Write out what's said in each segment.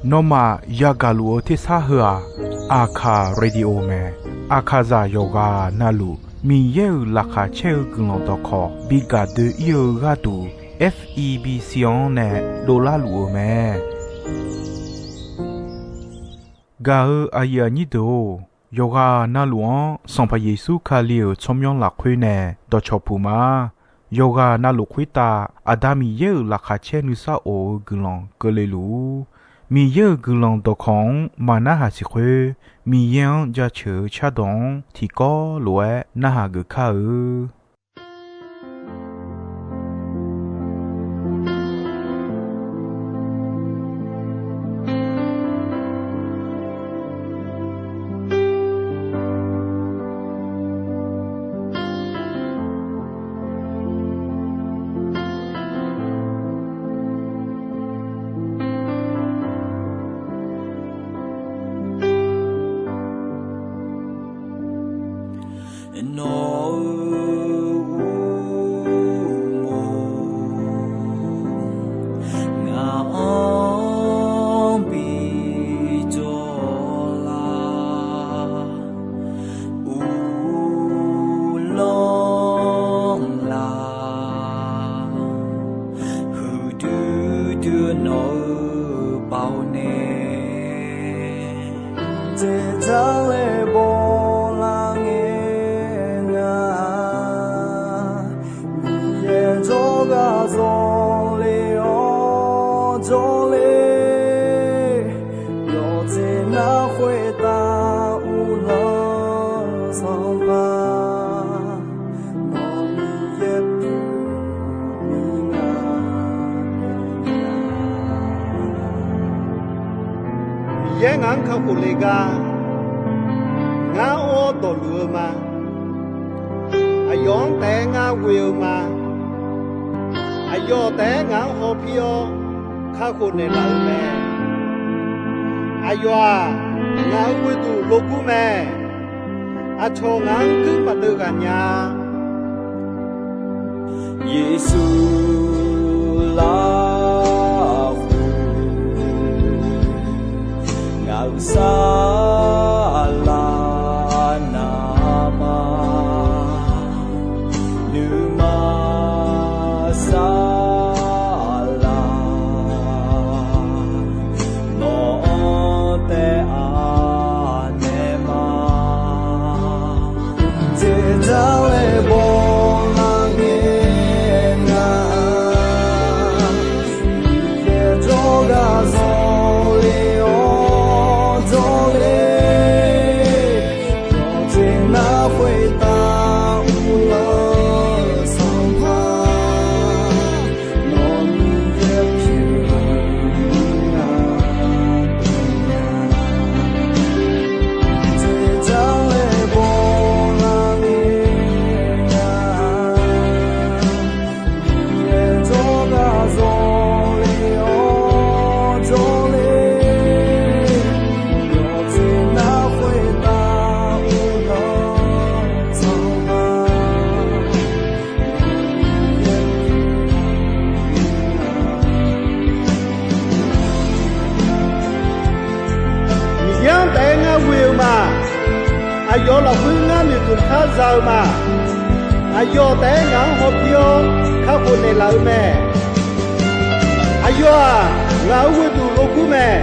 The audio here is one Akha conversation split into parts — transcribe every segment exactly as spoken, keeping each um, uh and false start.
Nawmaf yagaq luf-eu tersar heu-aq, Aqkaq Radio mae. Aqkaqzaq yawqghaq navluf Miqyaer-euq laqkhaq caer-eu guiqlanq dawqkawq bi gaq doe-ir-eu gharduq, F E B C-anr nae dovlar luf-eu mae. Gaq-eu aqyuif aqnyir deuq-or, yawqghaq navluf-anr Sanqpaq Yeqsur Kali-euq tsawrmyanr lafkhoer nae dawqcawq puq ma. Yawqghaq navluf khoertav Aqda Miqyaer-euq laqkhaq caer nuisar of-eu guiqlanq keuvle luf-ur. Miqyaer-euq guiqlanq dawqkawq-anr maqnarhaq siq khoer, Miqyaer-anr jaceuq-eu cardawq-anr tiqkawv lof-aer narhaq geuf kar-eu. Nawq-euq uqmov ngaq-anr bi jawr lar, uvlanr lar, huiqdui dui nawq-eu baoq nae, dzeqdzaq laer bawlar ngae nga. Miqyaer jawrgar zawle-awr jawrle, yawqjeq nar khoertav uvlanr-eu Sanqpaq, nawq Miqyaer pyeuf-eu nga. Miqyaer ngaq-anr kakhof le gar, ngar or dawqluf-eu ma. Aqyawf-anr taef-aer ngar ghoe-eu ma. Aqyawf taef-aer ngaq-anr hawpir-awr kakhof naeqlaf-eu mae. Aqyawf-aq, ngaq-euq ghoeduq logur mae. Aqcawq ngaq-anr guir maqdeuv ghaq nya-a. Yeqsur lafkhoer ngaq-euq saflar navmaqma, nuima saflar nawq-anr taef-a naeq ma. Dzeqdzaq laer bawlar ngae nga. Miqyaer jawrgar zawle-awr jawrle, yawqjeq nar khoertav uvlanr-eu Sanqpaq, nawq Miqyaer pyeuf-eu nga. Dzeqdzaq laer bawlar ngae nga. Miqyaer jawrgar zawle-awr jawrle, yawqjeq nar khoertav uvlanr-eu Sanqpaq, Miqyaer-anr taef-aer ngar ghoe-eu ma. Aqyawf lafkhoer ngar noeqtmq kar za-eu ma. Aqyawf taef-aer ngaq-anr hawpir-awr kakhof naeqlaf-eu mae. Aqyawf-aq, ngaq-euq ghoeduq logur mae.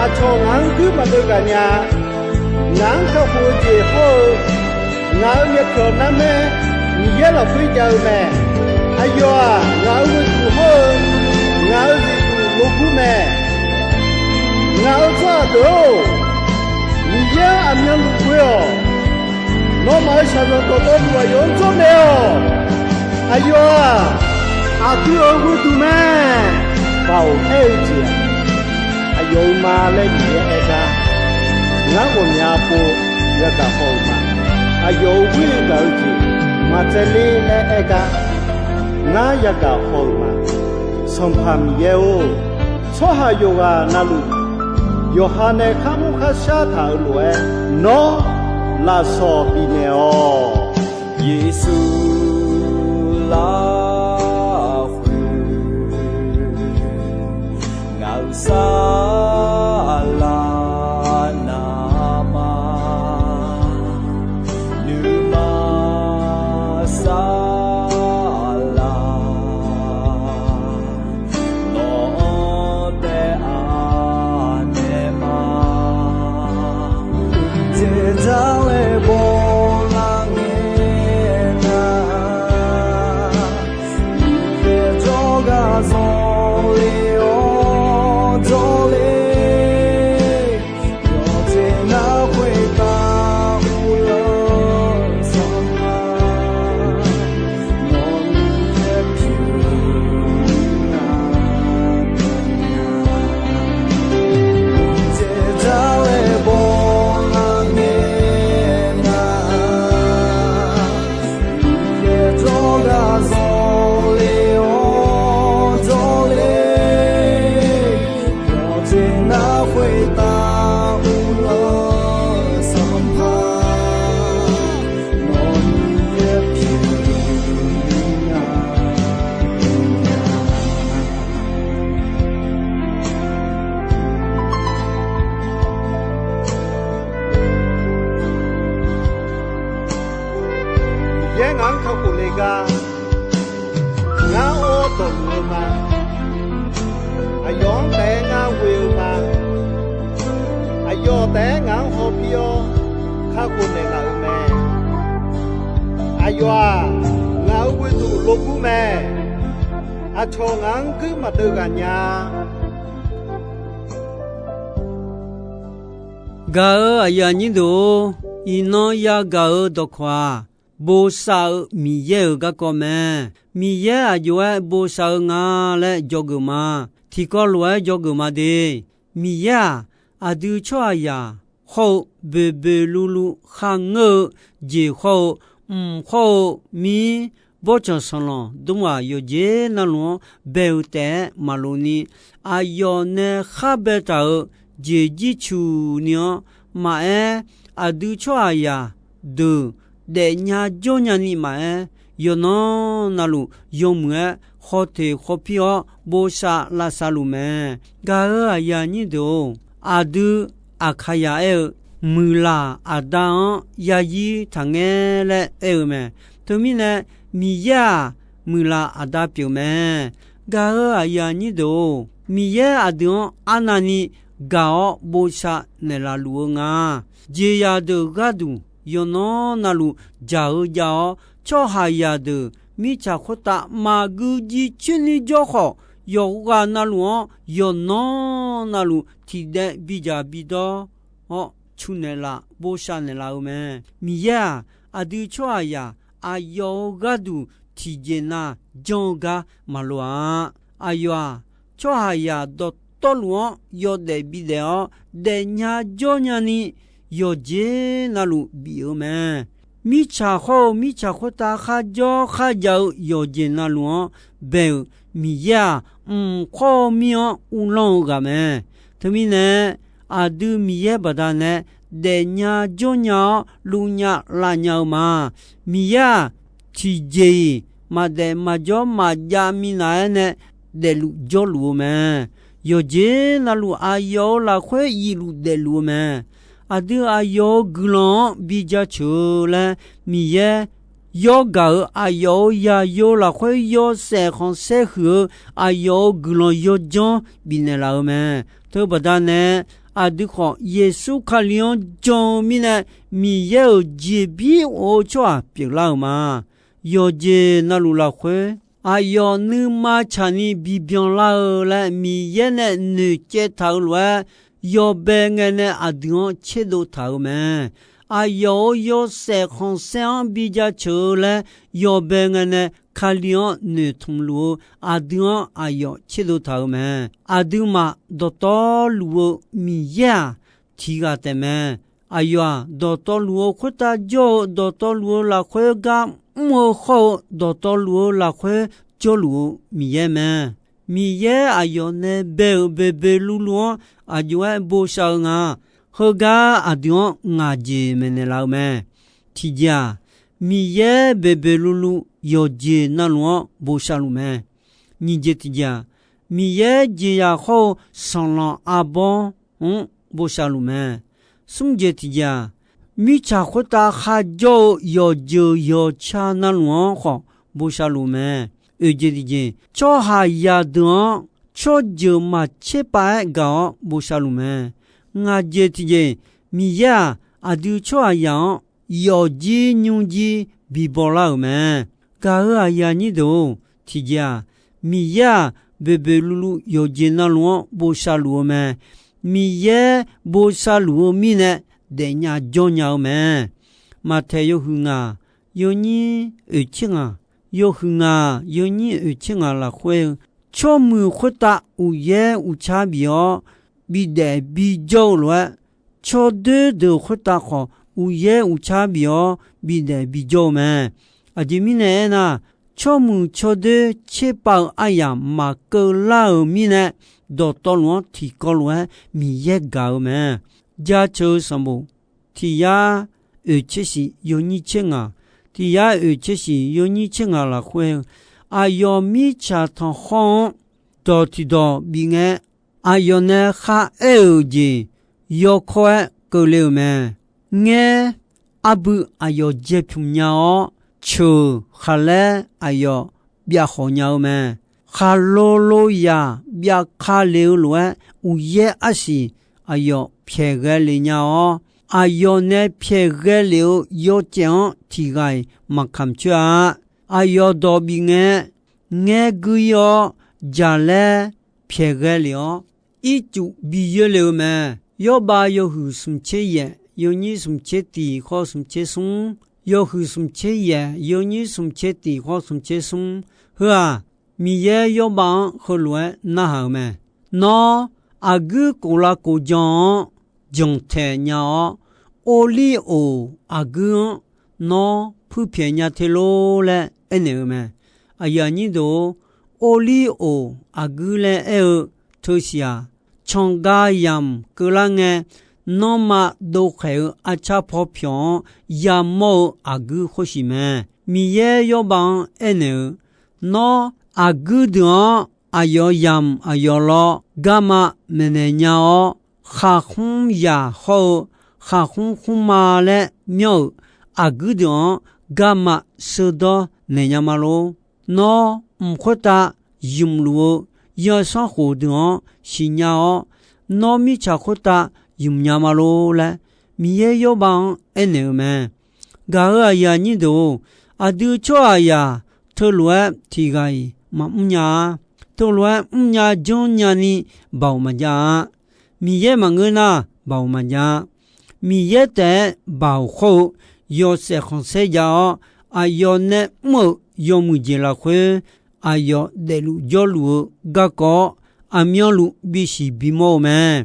Aqcawq ngaq-anr guir maqdeuv ghaq nya-a. Ngaq-anr kakhof-eu jeq hawr-eu, ngaq-euq myavpyawq narmaer Miqyaer lafkhoer jav-eu mae. Aqyawf-aq, ngaq-euq ghoeduq hawr-eu, ngaq-euq zifduq logur mae. Ngaq-euq tsawrhaq deuq-or, Miqyaer-anr aqmyanluf ghoe-awq. Nawmaf-euq shaqzanq dawqtawvluf aqyawf-anr jawrnaeq-awq. Aqyawf-aq, aqdui-euq ghoeduq mae. Baoq aer-eu jeq-aq, aqyawf-euq ma laer Miqyaer aer gar, ngar ghawqmya pov yagaq haw-euq ma. Aqyawf-euq ghoer gaq-eu jeq maqtsaevler laer aer gar, ngar yagaq haw-euq ma. Sanqpaq Miqyaer-or, tsawrhaq yawqghaq navluf yawqha nae kharmr kharshar taq-euq lof-aer, nawr lafsawq bifnaeq-awq. Yeqsur lafkhoer Saqlaq navmaqma, nuima saqlaq, nawq-anr taef-a naeq ma. Teqdar laer bawlar ngae nar, yaeq jawrgar zanqler-awr jawrler, yawqjeq nar khoertav uvlanr sanqpaq, nawq-anr yaer pyeuf nar, teqdar laer bawlar ngae nar, yaeq jawrgar zanqler-awr jawrler, yawqjeq nar khoertav uvlanr sanqpaq, nawq-anr yaer pyeuf nar. Miqyaer ngaq-anr kakhof le gar, ngar or-awr dawqluf-eu ma. Aqyawf-anr taef-aer ngar ghoe-eu ma. Aqyawf taef-aer ngaq-anr hawpir-awr kakhof naeqlaf-euq mae. Aqyawf-aq, ngaq-euq ghoeduq logur mae. Aqcawq ngaq-anr guir maqdeuv ghaq nya. Gaq-euq aqyuif aqnyir deuq-or, iqnan yagaq-euq dawqkawq-aq, bosav-eu Miqyaer-euq garkawv mae. Miqyaer aqjox-aer bosav-eu nga laer dzawgeuf ma. Tiqkawv lof-aer dzawgeuf ma de. Miqyaer-aq, aqdui tsawrhaqzaq hawr-eu boeqboeq luvluv kharngeur-eu jeq hawr-eu, mq hawr-eu mir, bawrtsanq sanqlanq dmrghaq yawqjeq navluf-anr bae-eu taef-aer maqlof ni, aqyawf nae khar baetaq-euq jeq jircuq ni-anr maqaer, aqdui tsawrhaqzaq deuq daefnya jawrnya ni maqaer, yawqnan navluf yawmuiq-aer khawteq khawpir-awr bosav lavsav luf mae. Gaq-euq aqyuif aqnyir deuq-or, aqdui Aqkaqyaq aer-eu, muiqlaq aqda-anr yazir taqngaer laer aer-eu mae. Teumirnae, Miqyaer-aq, muiqlaq aqda pyeuf mae. Gaq-euq aqyuif aqnyir deuq-or, Miqyaer aqdui-anr arnavni gaq-awr bosav naeqlaf luf-eu nga. Jeqzaq deuq gharduq yawqnan navluf dzaq-eu jav-awr, tsawrhaqzaq deuq mirtsaq khoertav maqgui jircoer ni jawr khawf, yawqghaq navluf-anr yawqnan navluf tiqdaev bidzaq bidawr-awr, cu naeqlaf bosav naeqlaf-eu mae. Miqyaer-aq, aqdui tsawrhaqzaq aqyawf-euq gharduq tiqjeq nav janr-eu gar maqloq-a. Aqyawf-aq, tsawrhaqzaq dawqtawvluf-anr yawdaef bidaef-awr, daefnya jawrnya ni yawqjeq navluf bif-eu mae. Mirtsaq hawr-eu mirtsaq khoertav kharjawr kharjav-eu yawqjeq navluf-anr bae-euq Miqyaer-aq, mq hawr-eu mir-anr uvlanr-eu ghaq mae. Teumirnae, aqdui Miqyaer baqdanae daefnya jawrnya-awr luvnya lavnya-eu ma. Miqyaer-aq, tiqjeq-iq maqdaef maqjawr maqjav minav-aer nae daefluf jawrluf-eu mae. Yawqjeq navluf aqyawf-euq lafkhoer iqluf daefluf-eu mae. Aqdui aqyawf-euq guiqlanq-anr bi jaceuq-eu laer Miqyaer yawr gaq-euq aqyawf-euq yaqyo lafkhoer yawshaef khanqsaer huiq-eu aqyawf-euq guiqlanq yawdzanr bifnaeq laf-eu mae. Teubaqda nae aqdui khawf Yeqsur Kali-anr jan-eu mirnae Miqyaer-euq jeqbir of-eu tsawrhaq pyeuflar-euq ma. Yawqjeq navluf lafkhoer aqyawf nuima tsaqni bibyan lar-eu laer Miqyaer nae noeqcaev taq-eu lof-aer, yawbae ngae nae aqdui-anr tserdov taq-euq mae. Aqyawf-euq yawshaef khanqsaer-anr bi jaceuq-eu laer yawbae ngae nae Kali-anr noeqtmq luf-eu aqdui-anr aqyawf tserdov taq-euq mae. Aqduimaf dawqtawvluf-eu Miqyaer-aq, tiq ghaq taef mae. Aqyawf-aq, dawqtawvluf-eu khoertav jawr-eu dawqtawvluf-eu lafkhoer gar mr-eu hawr-eu dawqtawvluf-eu lafkhoer jawrluf-eu Miqyaer mae. Miqyaer aqyawf nae bae-euq boeqboeq luvluv-anr aqjox-aer bosav-eu nga. Heugar aqdui-anr ngaq jeq maeqnaeq laf-eu mae. Tiqjeq-aq, Miqyaer boeqboeq luvluv yawqjeq navluf-anr bosav luf mae. Nyiq jeq tiqjeq-aq, Miqyaer jeqzaq hawr-eu sanqlanq arbawr-anr bosav luf mae. Smr jeq tiqjeq-aq, mirtsaq khoertav kharjawr-eu yawqjeuq yawqca navluf-anr khawf bosav luf mae. Oeq jeq tiqjeq, tsawrhaqzaq deuq-anr tsawrjeuq maqtser pav-aer gaq-awr bosav luf mae. Ngaq jeq tiqjeq, Miqyaer-aq, aqdui tsawrhaqzaq-anr yawfjir nymrjir bibaw lar-euq mae. Gaq-euq aqyuif aqnyir deuq-or, tiqjeq-aq, Miqyaer-aq, boeqboeq luvluv yawqjeq navluf-anr bosav luf-eu mae. Miqyaer bosav luf-eu mirnae daefnya jawr nya-eu mae. Maqtaeq yawhuiq ngaq, yawnyir oeqtser ngaq, yawhuiq ngaq, yawnyir oeqtser ngaq lafkhoer-eu, tsawrmuiq khoertav uqyaer uqcar bif-awr bidaef bijawr-eu lof-aer, tsawrdoer deuq khoertav khawf uqyaer uqcar bif-awr bidaef bijawr-eu mae. Aqjeq mirnae aernar, tsawrmuiq tsawrdoer tserpav-eu aryamq maqkeuv lar-euq mirnae, dawqtawvluf-anr tiqkawv lof-aer Miqyaer gaq-eu mae. Jaceuq-eu sanqbof tiq yar oeqtser shif yawnyir tser ngaq, tiq yar oeqtser shif yawnyir tser ngaq lafkhoer-eu, aqyawf mirtsaq tanqkhawr-anr dawq tiqdawq bif ngae, aqyawf nae kharaer-euq jeq yawkawr-aer keuvle-euq mae. Ngaer arbui aqyawf jaepymq nya-awr, ceuq khaqlaer aqyawf byavkhawq nya-eu mae. Khaqlo lo zaq byavka le-eu lof-aer, uqyaer arsiq aqyawf pyaeqghae le nya-awr, aqyawf nae pyaeqghae lef-eu yawcaev-anr tiq ghaq-iq maqkamq coer-a. Aqyawf dawq bif ngae, ngaer guir-ir-awr jaqlaer pyaeqghae lef-awr, ircuf bi yoer le-eu mae. Yawrbav yawhuiq smq tser yaef yawnyir smq tser tiq khawr smq tser smr, yawhuiq smq tser yaef yawnyir smq tser tiq khawr smq tser smr. Heu-aq, Miqyaer Yawrbav-anr heulof-aer narhaq-euq mae. Nawr, aqguir kof lav kof jan-anr janqtaeq nya-awr, orlirq oq aqguir-anr nawr puirpyaeq nya te lor laer aernaeq-eu mae. Aqyuif aqnyir deuq-or, orlirq oq aqguir laer aer-eu teusiq-aq, canqga yamq keuvlar ngae, nanrma dovkhaeq-eu arcar paw pyawq-anr yamawr-eu aqguir khoersiq mae. Miqyaer Yawrbav-anr aernaeq-eu, Nawr, aqguir deuq-anr aqyawf yamq aqyawf lawr garma maeqnaeq nya-awr, khaqkhmr yaq hawr-eu khaqkhmr khmrma laer myanr-euq aqguir deuq-anr garma sheurdawr naeq nya ma lor. Nawr, mq khoertav ymq luf-eu zanrsanrkhof deuq-anr siqnya-awr, nawr mirtsaq khoertav ymq nya ma lor laer, Miqyaer Yawrbav-anr aernaeq-eu mae. Gaq-euq aqyuif aqnyir deuq-or, aqdui tsawrhaqzaq teulof-aer tiq ghaq-iq maqmr nya-a. Teulof-aer mrnya janrnya ni baoq maqjav-a. Miqyaer maqngeur nar, baoq maqjav-a. Miqyaer taef-aer baoq khawr-eu yawshaef khanqsaer jav-awr, aqyawf nae mr-euq yawmuiq jeq lafkhoer, aqyawf daefluf jawrluf-eu garkawv-awr, aqmyanluf bisiq bimawr-eu mae.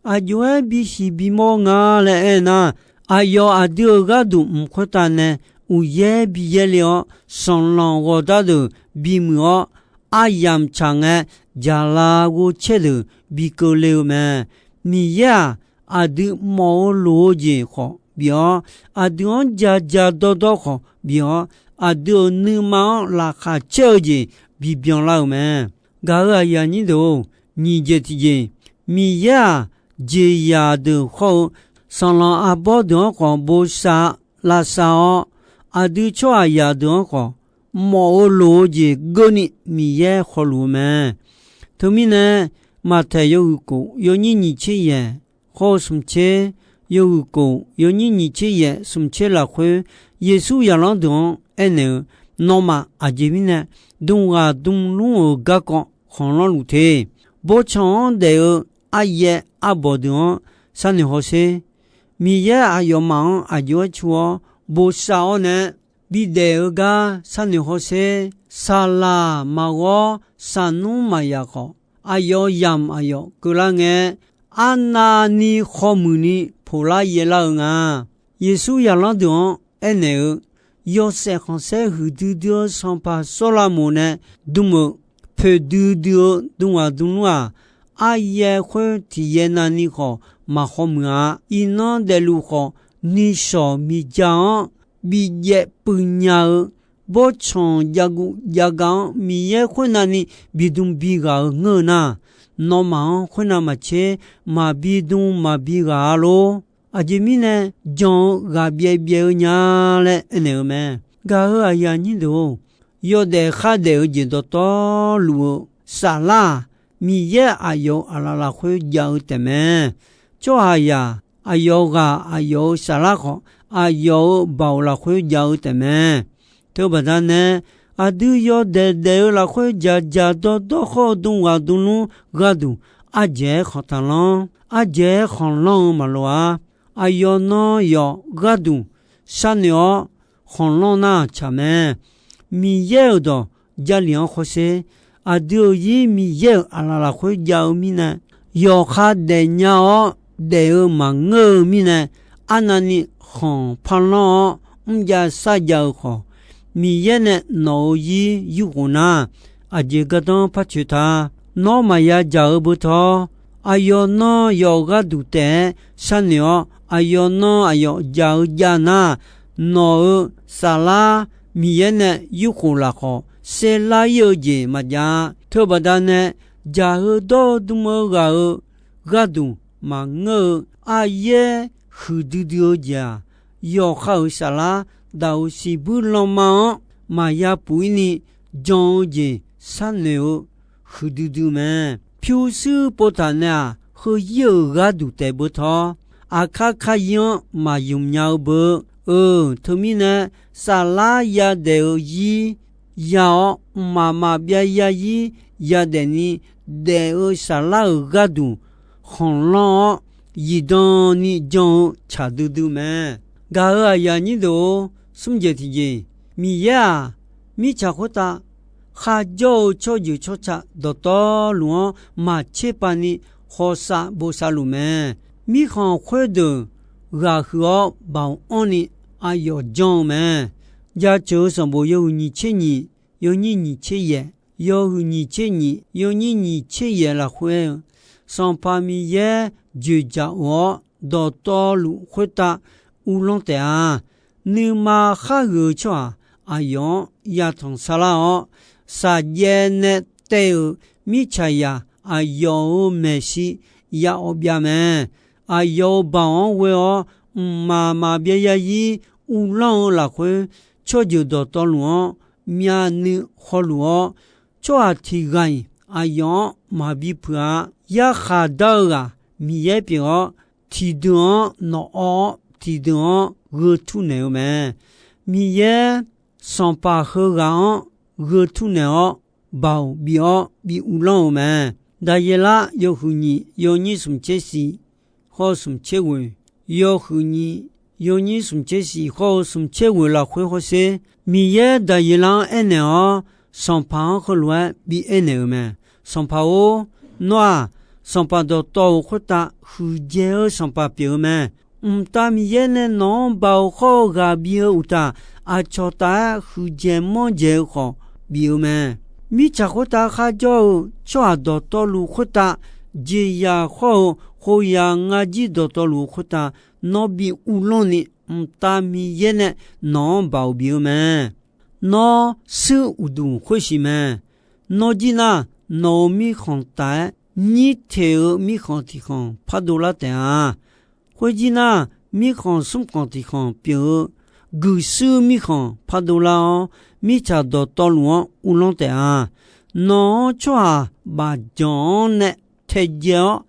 Aqjox-aer bisiq bimawr nga laer aernar, aqyawf aqdui-euq gharduq mq khoertav nae uqyaer biyaer le-awr, sanqlanq ghawqdar deuq bimuiq-awr, aryamq tsaq ngae, jaqlaf ghovcaer deuq bi keuvle-eu mae. Miqyaer-aq, aqdui mawf-eu loq-eu jeq khawf bif-awr, aqdui-anr ja ja dawrdawr khawf bif-awr, aqdui-euq nuima-anr laqkhaq caer-eu jeq bibyan lar-euq mae. Gaq-euq aqyuif aqnyir deuq-or, nyiq jeq tiqjeq, Miqyaer-aq, jeqzaq deuq khawr-eu sanqlanq arbawr deuq-anr khawf bosav lavsav-awr, aqdui tsawrhaqzaq deuq-anr khawf mawf-eu loq-eu jeq geurni Miqyaer khawluf-eu mae. Teumirnae, Maqtaeq yawhuiq kof yawnyir nyiq tser yaef khawr-eu smq tser, yawhuiq kof yawnyir nyiq tser yaef smq tser lafkhoer, Yeqsur zaqlanr deuq-anr aernaeq-eu, Nawmaf aqjeq mirnae dmghaq dmlmr-euq garkawv khanqlanr luf te. Bawrtsanq-anr daef-eu aryaer arbawq deuq-anr sharnoeq hawsher. Miqyaer aqyawfmaf-anr aqjox-aer cu-awr bosav-awr nae, bidaef-eu gar sharnoeq hawsher. Saqlaq maqghawr saqnmr maqyaf khawf, aqyawf yamq aqyawf keuvlar ngae, arnavni khawmuiq ni poqlar yaerlar-eu nga. Yeqsur zaqlanr deuq-anr aernaeq-eu, yawshaef khanqsaer huiqdui dui-eu sanqpaq Sawrlaqmoq nae dm-euq poeqdui dui-eu dmghaq dmlmr-aq, aryaer khoer tiq yaer navni khawf maq khawmuiq-a. Iqnan daefluf khawf, nishawq miqja-anr bijaev puiv nya-eu bawrtsanq javguv javga-anr Miqyaer khoernavni bidm bighaq-eu ngeur-eu nar, nawmaf-anr khoernav maqtser maqbi dm maqbi ghaq-a lor. Aqjeq mirnae jan-eu ghaq byaev byaev-eu nya laer aernaeq-eu mae. Gaq-euq aqyuif aqnyir deuq-or, yawdaef khardaef-eu jeq dawqtawvluf-eu saflar-aq, Miqyaer aqyawf-euq aqlaf lafkhoer jav-eu taefmae. Tsawrhaqzaq aqyawf ghaq aqyawf-euq saflar khawf, aqyawf-euq baoq lafkhoer jav-eu taefmae. Teubaqda nae, aqdui yawdaef daef-eu lafkhoer dzaqdzaq dawrdawr khawr-eu dm ghaq dm lmr gharduq, ardzaeq-aer khanq taqlanr, ardzaeq-aer khanqlanr-eu maqloq-a. Aqyawf nan yawf gharduq sharnoeq-awr khanqlanr nar tsaq mae. Miqyaer-euq dawq Jarlif-anr hawsher. Aqdui-euq zir Miqyaer-euq aqlaf lafkhoer jav-eu mirnae, yawqha daefnya-awr daef-eu maqngeur-eu mirnae, arnavni khanq parlanr-awr mrjav sarjav-eu khawf, Miqyaer nae nawq-euq zir yurkhof nar, aqjeq gardanr par coeq ta. Nawr maqya dzaq-eu beu tawr, aqyawf nan yawf gharduq taef-aer sharnoeq-awr, aqyawf nan aqyawf dzaq-eu jav nar, nawq-euq saflar Miqyaer nae yurkhof lafkhawf saerlar ir-eu jeq maqjav-a. Teubaqda nae, dzaq-eu dawr-eu dm-eu ghaq-euq gharduq maqngeur-eu aryaer huiqdui dui-eu jeq-aq, yawqha-euq saflar daq-euq siqbuir lanma-anr maqya puq ir ni jan-eu jeq sharnoeq-eu huiqdui dui mae. Pyurshuir povtaq nae-aq, heuzir-euq gharduq taef beu tawr, aqkar kar zir-anr maqymq nya-eu beu. Eu, teumirnae, saflar yadaef-eu zir ya-awr, mqmaq maqbyav yazir yadaef ni daef-eu saflar-euq gharduq khanqlanr-awr, zifdan ni jan-eu tsaq duidui mae. Gaq-euq aqyuif aqnyir deuq-or, smr jeq tiqjeq, Miqyaer-aq, mirtsaq khoertav kharjawr-eu tsawrjeuq tsawrca dawqtawvluf-anr maqtser pav ni hawsav bosav luf mae. Mirkhanq khoerdeuq ghaq huiq-awr baoq anrni aqyawf janr-eu mae. Jaceuq-eu sanqbof yawhuiq nyiq tser nyiq, yawnyir nyiq tser yaeq, yawhuiq nyiq tser nyiq, yawnyir nyiq tser yaeq lafkhoer-eu, Sanqpaq Miqyaer dzoeqdzaq of-awr dawqtawvluf khoertav uvlanr taef-a. Nuima khar huiq-eu tsawrhaq aqyawf-anr yatanq sarlar-awr, saqjaev nae taev-euq mirtsaqzaq aqyawf-euq maeqshi ya awv byav mae. Aqyawf-euq baoq-anr ghoe-awr, mqmaq maqbyav yazir uvlanr-eu lafkhoer, tsawrjeuq dawqtawvluf-anr myavnuiv hawluf-awr, tsawrhaq tiq ghaq-iq aqyawf-anr maqbi puiq-a. Yarkhaq dar-eu ghaq Miqyaer pyeuf-awr, tiqdeuq-anr nawq awv-awr, tiqdeuq-anr gheu tur naeq-eu mae. Miqyaer sanqpaq heughaq-anr gheu tur naeq-awr, baoq bif-awr bi uvlanr-eu mae. Daqyeqlar yawhuiq nyiq yawnyir smq tser siq hawr-eu smq tser ghoeq, yawhuiq nyiq yawnyir smq tser siq hawr-eu smq tser ghoeq lafkhoer hawsher. Miqyaer Daqyeqlar-anr aernaeq-awr, sanqpaq-anr heulof-aer bi aernaeq-euq mae. Sanqpaq-or, nawr-aq, sanqpaq dawqtawv-euq khoertav huiqdzaeq-eu sanqpaq pyeuf-eu mae. Mqtav Miqyaer nae nawq-anr baoq hawr-eu ghaq bif-eu uqtaf, aqcawq taf-aer huiqdzaeq manrdzaeq-eu khawf bif-eu mae. Mirtsaq khoertav kharjawr-eu tsawrhaq dawqtawvluf khoertav, jeqzaq hawr-eu khoeqzaq ngar jir dawqtawvluf-eu khoertav, nawr bi uvlanr ni, Mqtav Miqyaer nae nawq-anr baoq bif-eu mae. Nawr shuir uqduq khoersiq mae. Nawr jir nar, nawq-euq mirkhanq taf-aer nyir teq-eu mirkhanq tiq khanq pardov lar taef-a. Khoerjir nar, mirkhanq smr khanq tiq khanq pyeuf-eu guiqshuir mirkhanq pardov lar-awr, mirtsaq dawqtawvluf-anr uvlanr taef-a. Nawq-anr tsawrhaq bafjanq-anr nae taedzae-awr,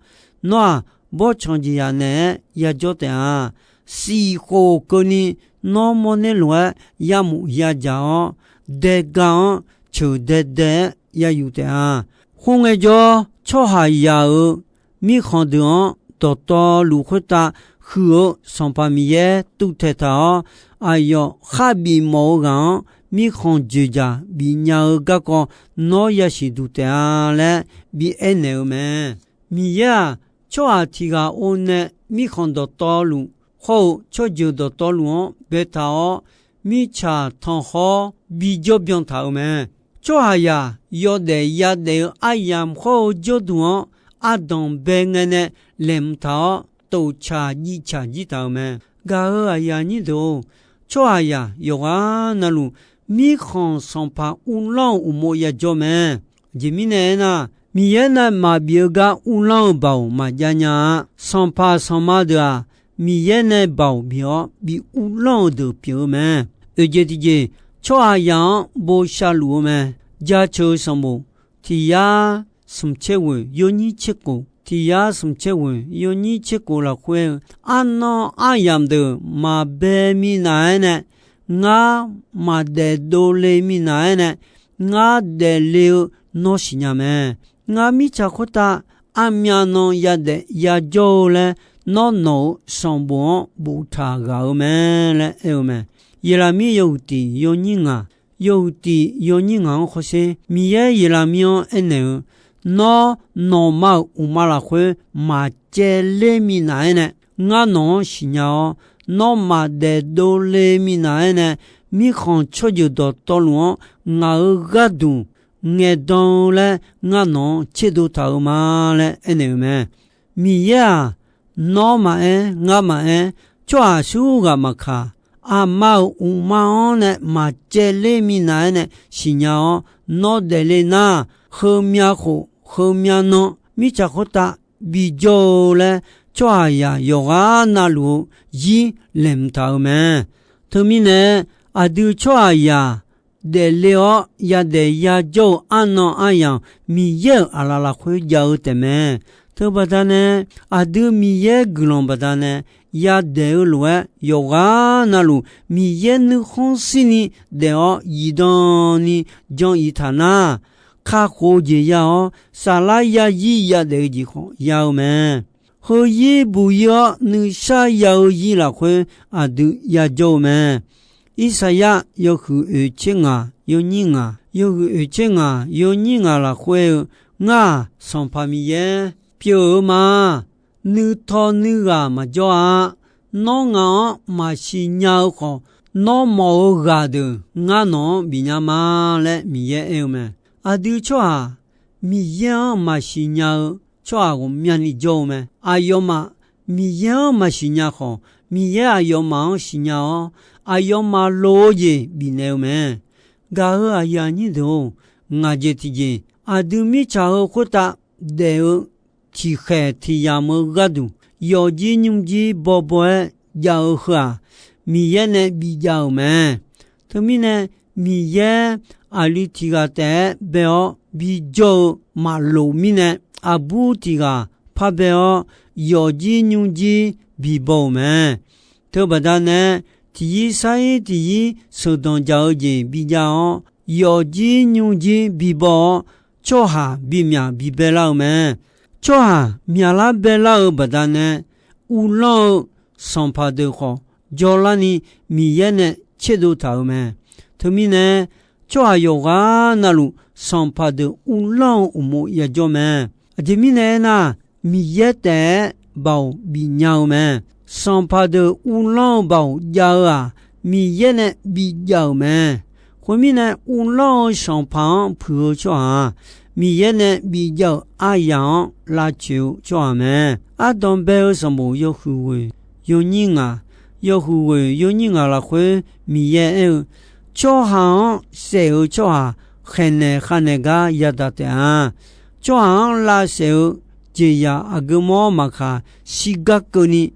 nawr-aq, bawrtsanq jeqzaq naeq-aer yajawr taef-a. Siqkhof keuvni nawr mawrner lof-aer yamuf yadzaq-awr, daega-anr ceuq daedae-aer yayuf taef-a. Khoerngae jawr, tsawrhaqzaq-euq mirkhanq deuq-anr dawqtawvluf khoertav huiq-eu Sanqpaq Miqyaer tuvtaeq taq-awr, aqyawf khar bifmawf-eu ghaq-anr mirkhanq dzoeqdzaq bifnya-eu garkawv nawr yasiq duq taef-a laer bi aernaeq-eu mae. Miqyaer-aq, tsawrhaq tiq ghaq or nae mirkhanq dawqtawvluf hawr-eu tsawrjeuq dawqtawvluf-anr baetaq-awr, mirtsaq tanqkhawr bijawr byan taq-euq mae. Tsawrhaqzaq yawdaef yadaef-eu aryamq hawr-eu jawrduq-anr ardanq bae ngae nae laeqhmq taq-awr, toftsaq jivtsaq jir taq-euq mae. Gaq-euq aqyuif aqnyir deuq-or, tsawrhaqzaq yawqghaq navluf mirkhanq sanqpaq uvlanr-eu uqmov yajawr mae. Aqjeq mirnae aernar, Miqyaer nae maqbif-eu gar uvlanr-eu baoq maqjav nya-a. Sanqpaq sanqma deuq-aq, Miqyaer nae baoq bif-awr bi uvlanr-eu deuq pyeuf-eu mae. Oeq jeq tiqjeq, tsawrhaqzaq-anr bosav luf-eu mae. Jaceuq-eu sanqbof tiq yar smq tser ghoeq yawnyir tser khof, tiq yar smq tser ghoeq yawnyir tser khof lafkhoer-eu, arnan aryamq deuq maqbae minav-aer nae, ngar maqdaef dovle minav-aer nae, ngar daefle-eu nawr siqnya mae. Ngar mirtsaq khoertav armyav nan yadaef yajawr-eu laer nawr nawq-euq sanqbof-anr boftaq ghaq-eu mae laer aer-eu mae. Yeqlaqmir yawhuiq tiq yawnyir ngaq, yawhuiq tiq yawnyir ngaq-anr hawsher. Miqyaer Yeqlaqmir-anr aernaeq-eu, Nawr, nawqma-euq uqma lafkhoer maqcaevler minav-aer nae, ngar nawq-anr siqnya-awr, nawr maqdaef dovle minav-aer nae, mirkhanq tsawrjeuq dawqtawvluf-anr ngaq-euq gharduq ngaeqdan-eu laer ngar nawq-anr tserdov taq-eu ma laer aernaeq-eu mae. Miqyaer-aq, nawr maqaer, ngar maqaer, tsawrhaq shuir ghaq maqkaq, aqma-euq uqma-anr nae maqcaevler minav-aer nae siqnya-awr, nawr daefle nar, heumyav khof heumyav nan mirtsaq khoertav bijawr-eu laer, tsawrhaqzaq yawqghaq navluf-eu zir laeqhmq taq-eu mae. Teumirnae, aqdui tsawrhaqzaq daefle-awr yadaef yajawr-eu arnan aryamq Miqyaer-euq aqlaf lafkhoer jav-eu taefmae. Teubaqda nae, aqdui Miqyaer guiqlanq baqdanae yadaef-eu lof-aer, yawqghaq navluf Miqyaer nuikhanr shirni daef-awr zifdan ni jan iq taq nar, kakhof-eu jeq ya-awr, saflar yazir yadaef-eu jeq khawf ya-eu mae. Heu zir buq ir-awr nuisar ya-eu zir lafkhoer aqdui yajawr-eu mae. Irsaqyar yawhuiq oeq tser ngaq yawnyir ngaq, yawhuiq oeq tser ngaq yawnyir ngaq lafkhoer-eu, Ngar-aq, Sanqpaq Miqyaer pyeuf-eu ma. Nuitaw nuighaq maqjawr-a. Nawr ngaq-anr maqsiq nya-eu khawf, nawr mawf-eu ghaq deuq ngar nawq-anr bifnya ma laer Miqyaer aer-eu mae. Aqdui tsawrhaq Miqyaer-anr maqsiq nya-eu tsawrhaq ghawqmyani jawr-eu mae. Aqyawfmaf Miqyaer-anr maqsiq nya khawf, Miqyaer aqyawfmaf-anr siqnya-awr, aqyawfmaf loq-eu jeq bifnaeq-eu mae. Gaq-euq aqyuif aqnyir deuq-or, ngaq jeq tiqjeq, aqdui mirtsaq heu khoertav daef-eu tiqkhaeq tiqyamq-eu gharduq, yawfjir nymrjir bawbaw-aer jav-eu heu-aq, Miqyaer nae bijav-euq mae. Teumirnae, Miqyaer aqli tiq ghaq taef-aer bae-awr bijawr-eu maqloq mirnae, aqbur tiq ghaq parbae-awr, yawfjir nymrjir bibaw-euq mae. Teubaqda nae, tiq yir sar-ir tiq yir sheuqdanq dzaq-eu jeq bijav-awr, yawfjir nymrjir bibaw-awr, tsawrhaq bimyaq bibae lar-eu mae. Tsawrhaq myaqlar bae lar-eu baqdanae, uvlanr-eu sanqpaq deuq khawf jawrlarni Miqyaer nae tserdov taq-euq mae. Teumirnae, tsawrhaq yawqghaq navluf sanqpaq deuq uvlanr-eu uqmov yajawr mae. Aqjeq mirnae aernar, Miqyaer taef-aer baoq bifnya-eu mae. Sanqpaq deuq uvlanr-eu baoq jav-eu-aq, Miqyaer nae bijav-euq mae. Khoermirnae, uvlanr-eu sanqpaq-anr puiq-eu tsawrhaq-aq, Miqyaer nae bijav-euq aryaq-anr lavcoeq-eu tsawrhaq mae. Ardanq bae-eu sanqbof yawhuiq ghoeq yawnyir ngaq, yawhuiq ghoeq yawnyir ngaq lafkhoer Miqyaer aer-eu, Tsawrhaq-anr saef-eu tsawrhaq khaeqnaeq khavnaeq gar yadaq taef-a. Tsawrhaq-anr lavsaef-eu jeqzaq aqgeu mawr maqkaq shirgar keuvni,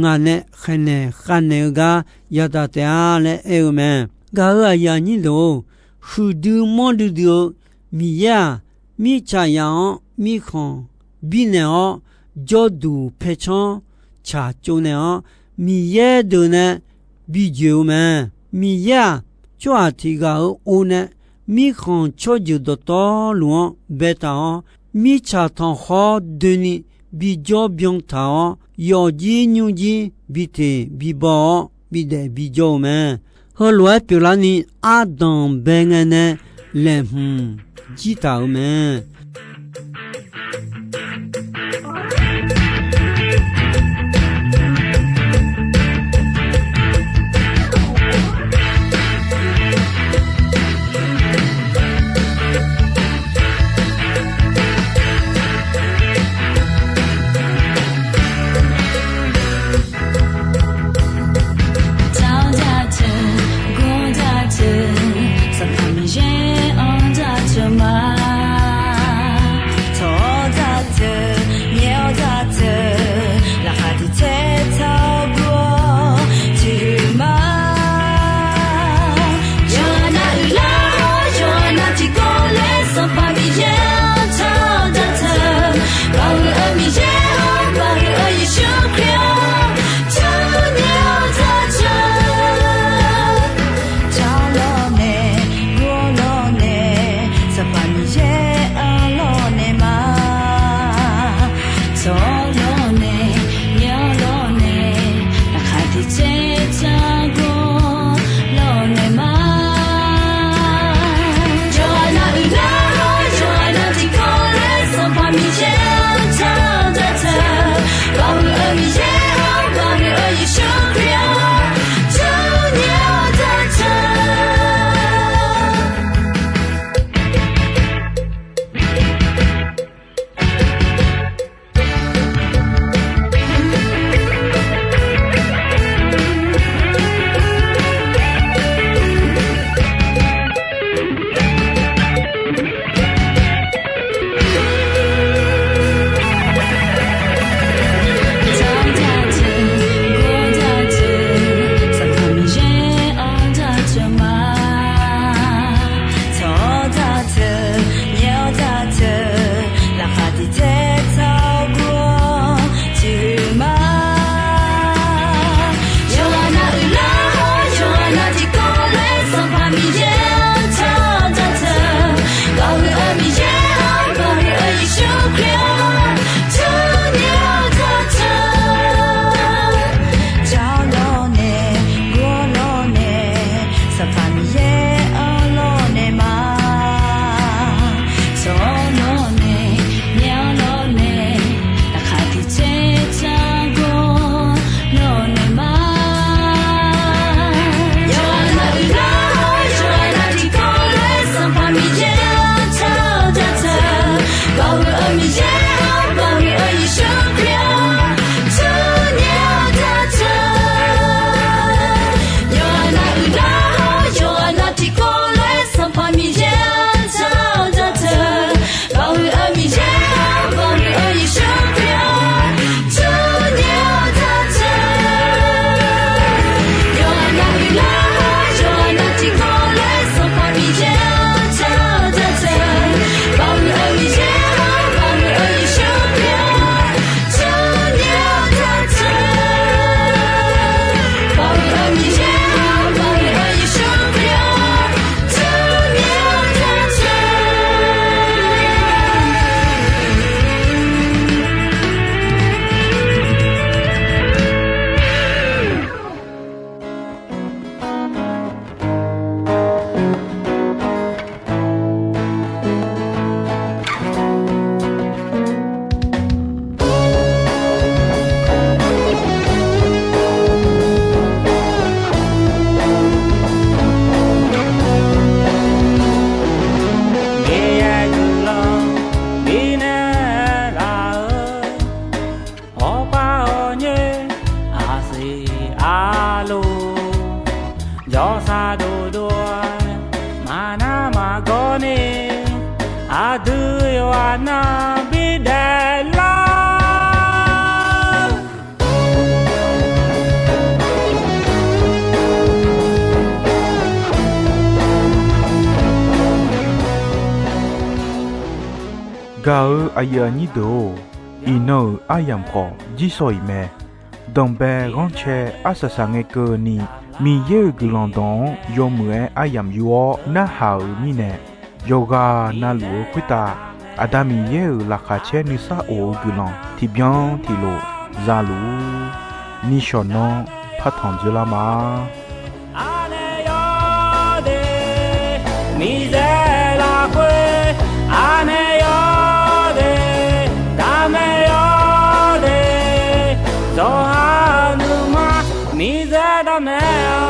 ngaq nae khaeqnaeq khavnaeq-eu gar yadaq taef-a laer aer-eu mae. Gaq-euq aqyuif aqnyir deuq-or, huiqdui manrdui dui-eu Miqyaer-aq, mirtsaqzaq-anr mirkhanq birnaeq-awr, jawrduq paercanr tsaqtsov naeq-awr, Miqyaer deuq nae bijoeq-eu mae. Miqyaer-aq, tsawrhaq tiq ghaq-euq or nae mirkhanq tsawrjeuq dawqtawvluf-anr baetaq-awr, mirtsaq tanqkhawr doeni bijawr byan taq-awr, yawfjir nymrjir biteq bibaw-awr bidaef bijawr-eu mae. Heulof-aer pyeuflarni ardanq bae ngae nae laeqhmq jir taq-euq mae. 吵架着，哭架着， Miqyaer-anr jan-eu jataq, baoq-eu Miqyaer-anr baoq-eu Yeqsur Kali-anr jawrnya-eu jataq. Jawr jataq, gawr jataq, Sanqpaq Miqyaer-anr jawr jataq ma. Tsawq-awr jataq, nyae-awr jataq, laqkhaq tiq tsaer tsawq gur-awr tiq huiq ma. Yawqghaq nav uiqlar-awr, yawqghaq nav tiqkawv lof-aer Sanqpaq Miqyaer-anr jawr jataq, baoq-eu Miqyaer-anr baoq-eu Yeqsur Kali-anr jawrnya-eu jataq. Jawr lawrnae, gawr lawrnae, Sanqpaq Miqyaer-anr lawrnae ma. Tsawq-awr lawrnae, nyae-awr lawrnae, laqkhaq tiq tsaer tsawq gur-awr lawrnae ma. Yawqghaq nav uiqlar-awr, yawqghaq nav tiqkawv lof-aer Sanqpaq Miqyaer-anr jawr jataq, baoq-eu Miqyaer-anr baoq-eu Yeqsur Kali-anr jawrnya-eu jataq. Yawqghaq nav uiqlar-awr, yawqghaq nav tiqkawv lof-aer Sanqpaq Miqyaer-anr jawr jataq, baoq-eu Miqyaer-anr baoq-eu Yeqsur Kali-anr jawrnya-eu jataq. Yawqghaq nav uiqlar-awr, yawqghaq nav tiqkawv lof-aer Sanqpaq Miqyaer-anr jawr jataq, baoq-eu Miqyaer-anr baoq-eu Yeqsur Kali-anr jawrnya-eu jataq. Baoq-eu Miqyaer-anr baoq-eu Yeqsur Kali-anr jawrnya-eu jataq. Miqyaer guiqlanq bifnaeq laf-eu, hawpar hawnyir aqsiq arluf, jawrsar dovdov-aer maqnar maqgawr ni, aqdui yawqghaq nav bidaef lar. Gaq-eu aqyuif aqnyir deuq-or, iqnan-euq aryamq khawf jirsawq iq mae. Danqbae ghanrcae arsaq saq ngae keuvni, Miqyaer-euq guiqlanq dawq-anr yawmuiq-aer aryamq yur-awr narhaq-euq mirnae, yawqghaq navluf-eu khoertav Aqda Miqyaer-euq laqkhaq caer nuisar of-eu guiqlanq tiqbyan tiqlof zaluf-ur. Nishawq nanr partanq dzoerlar ma. Aqnae yawde, miqzaeq lafkhoer, aqnae yawde, daqmaeq yawde, zawqha nuima, miqzaeq daqmaeq